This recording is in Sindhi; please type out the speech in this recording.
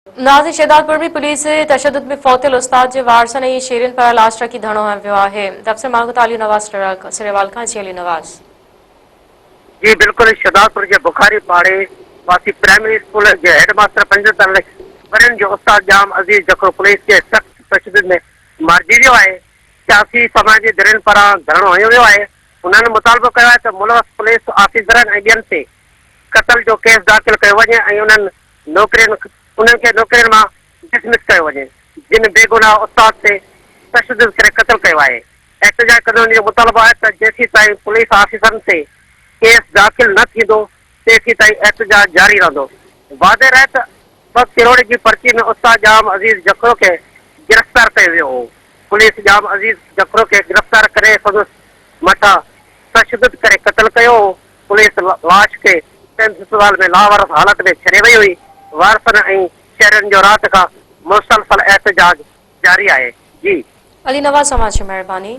ناظم شهدادپور ۾ پوليس تشدد ۾ فوت ٿيل استاد جي وارثن ۽ شهرين پاران لاش رکي ڌرڻو هنيو ويو آهي. تفصيل معلوم ڪندا علي نواز سريوال کان جي علي نواز. جي بلڪل شهدادپور جي بخاري پاڙي واسي پرائمري اسڪول جي هيڊ ماستر 45 ورهين جو استاد ڄام عزيز جکرو پوليس جي سخت تشدد ۾ مارجي ويو آهي. سياسي سماجي ڌرين پاران ڌرڻو هنيو ويو آهي. انهن مطالبو ڪيو آهي ته ملوث پوليس آفيسرن ۽ ٻين تي قتل جو ڪيس داخل ڪيو وڃي ۽ انهن نوڪرين انهن کي نوڪرين مان ڊسمس ڪيو وڃي جن بيگناهه استاد تي تشدد ڪري قتل ڪيو آهي. احتجاج ڪندڙن جو مطالبو آهي ته جيسيتائين پوليس آفيسرن تي ڪيس داخل نه ٿيندو تيسيتائين احتجاج جاري رهندو. واضح رهي ته ٻه ڪروڙ جي پرچي ۾ استاد ڄام عزيز جکرو کي گرفتار ڪيو ويو هو. پوليس ڄام عزيز جکرو کي گرفتار ڪري سندس مٿان تشدد ڪري قتل ڪيو هو. پوليس لاش کي سيمس اسپتال ۾ لاوارث حالت ۾ ڇڏي وئي هئي، وارثن ۽ شهرين جو رات کان مسلسل احتجاج جاري آهي. جي. علي نواز اوهان جي مهرباني.